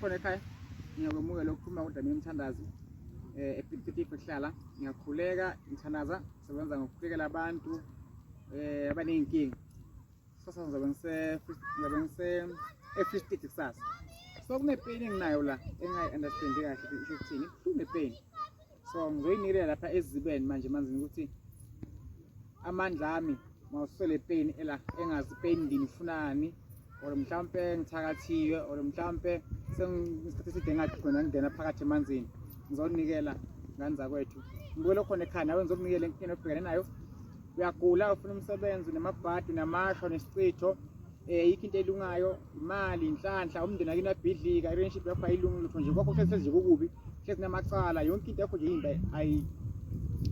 khona ekhaya, ngiyakwemukela ukuphuma kuDlamini Mthandazi ePiet kuhlala. Ngiyakhuleka, ngithandaza, sebenza ngokukhulekela abantu abaney'nkinga. Kusasa ngizobe ngise e-Free State kusasa. So kune-pain enginayo la engingayi-understandi kahle ukuthi isho ukuthini. Ibuhlungu le pain. So ngizoyinikela lapha ezibeni manje emanzini ukuthi amandla ami mawusele pain ela engazi pain ndini ufunani or mhlawumpe ngithakathiwe or mhlawumpe sengisikhathi eside ngathi khona ngingena phakathi emanzini ngizonikela ngane zakwethu ngibukele khona ekhaya nawe ngizokunikela enkingeni obhekene nayo. Uyagula, ufuna umsebenzi, unamabhadi, unamashwa, nesichitho, ayikho into elungayo, imali, inhlanhla, umndeni wakini uyabhidlika, i-relationship yakho ayilungi lutho nje, kwakho hlezi nje kukubi, hlezi namacala, yonke into yakho nje yimbi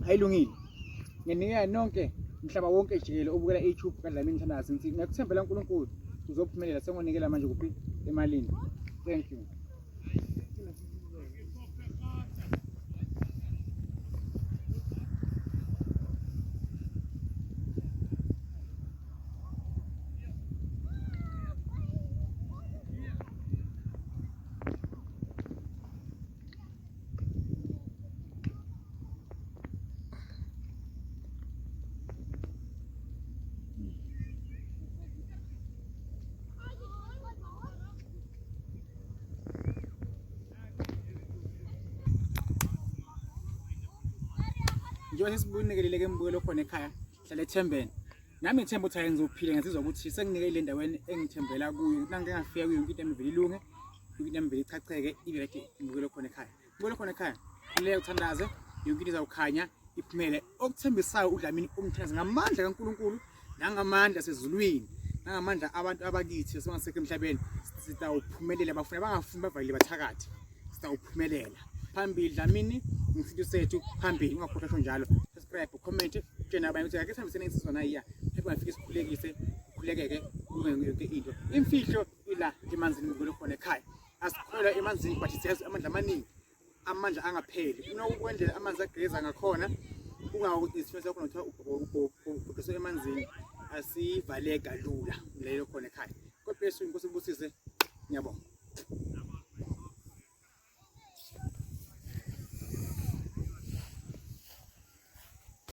ayilungile. Nginikela nonke umhlaba wonke jikelele obukela i-YouTube kaDlamini Mthandazi, ngithi ngiyakuthembela uNkulunkulu uzophumelela. Sengonikela manje kuphi? Emalini. Thank you. Njengoba sesibunikelile ke mbukelo khona ekhaya, hlala ethembeni. Nami ngithemba ukuthi ayenze uphile, ngizizwa ukuthi senginike le ndaweni engithembela kuyo, ukuthi nangike ngafika kuyo yonke into yami ivele ilunge, yonke into yami ivele ichacheke, ibe right mbukelo khona ekhaya. Mbukelo khona ekhaya, khuleka uthandaze, yonke into izawukhanya iphumele. Okuthembisayo uDlamini umthandaze ngamandla kaNkulunkulu nangamandla asezulwini nangamandla abantu abakithi asebangasekho emhlabeni, sitawuphumelela. Bafuna bangafuni bavalile bathakathe, sitawuphumelela. Phambili Dlamini, ngisintu sethu phambili, ungakhohlwa sho njalo. Subscribe, comment, utshene abanye ukuthi ake sihambisene insizwa nayiya. Hepha ngifike sikhulekise, kukhulekeke kube yonke into. Imfihlo ila emanzini ngibukele khona ekhaya. Asikholwa emanzini but siyazi amandla amaningi, amandla angapheli. Kunokwendlela amanzi ageza ngakhona, kungakuthi isifo sakho nothiwa ubhubhiswe emanzini asivaleka lula leyo khona ekhaya. God bless you, Inkosi ibusise. Ngiyabonga.